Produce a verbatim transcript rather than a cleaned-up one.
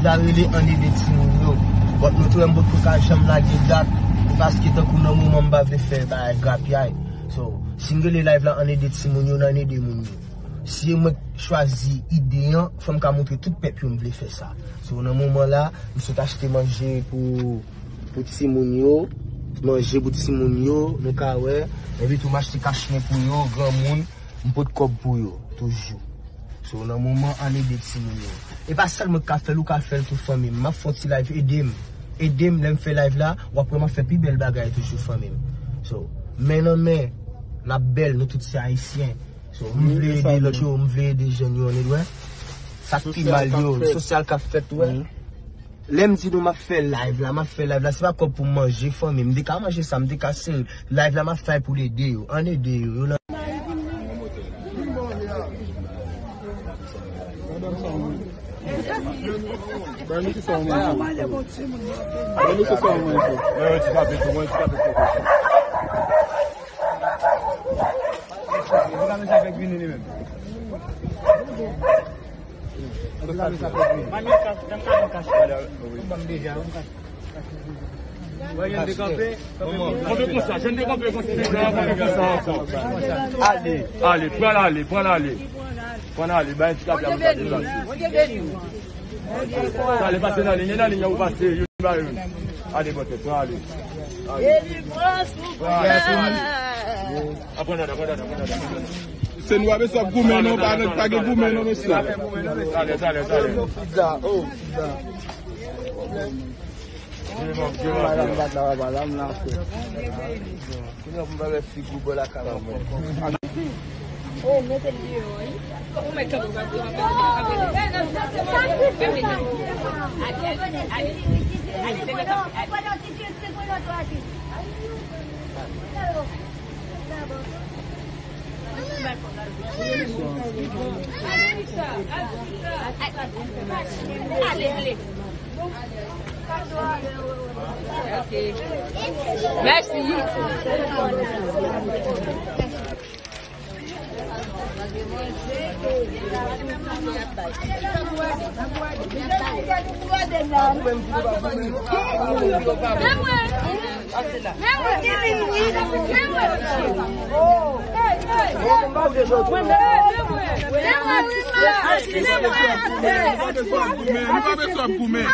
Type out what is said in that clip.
Sa rele ann ede timoun yo. But nou tou wè m potko ka janm lage dat. Paske tankou nan moman m pa vle fè bagay grapyay. So, si n rele live la ann ede timoun yo, n ann ede moun yo. Si e mwen k chwazi ide an, fò m ka montre tout pèp yo m vle fè sa. So, nan moman la, m sot achte manje pou, pou timoun yo, manje pou timoun yo, nou ka wè. Epi tou m achte kachnen pou yo, granmoun, m pot kòb pou yo, toujou. So, nan moman, ann ede timoun yo. E pa sèl mwen k ka fè l, ou ka fè l tou fanmi m. M ap fè yon ti live, ede m. Ede m, lè m fè live la, w ap wè m ap fè pi bèl bagay toujou fanmi m. So, men nan men, n ap bèl, nou tout se Ayisyen. So, m vle ede lòt yo, m vle ede jèn yo, ann ede, wè. Sa k pi mal yo, sosyal k ap fèt, wè. Lè m di nou m ap fè live la, m ap fè live la, se pa kòb pou m manje fanmi m. M te ka manje sa, m te ka sere. Live la, m ap fè pou l ede yo. Ann ede yo. Yo nan Ban nou ti sa w manje. Ban nou ti sa w manje. Mwen, mwen, ti kape tou, mwen, ti kape tou. Kanpe konsa, jan n te kanpe konsa, jan n te kanpe konsa. Ale, ale, pran l ale, pran l ale. Pran l ale, bay ti kape a pou sa deplase. Ale, pase nan liy, nan liy an ou pase, youn ba youn. Ale, bòtè, pran ale. Ale. Pran ale. Aprann dada, aprann dada, aprann dada. Se nou ap bezwen ap goumen non, pa, pa gen goumen non, mesye. Talè, talè, talè. Madanm bat la, madanm la, frè. Kounye a pou m pa wè figi w bò lakay mwen. Oh, mete l deyò, wi. Ou mèt kanpe, kanpe, kanpe, kanpe. Ale, ale, ale, ale, ale, se mèt kanpe, ale. Ale, ale. Ok. Mèsi. Nou pa bezwen ap goumen.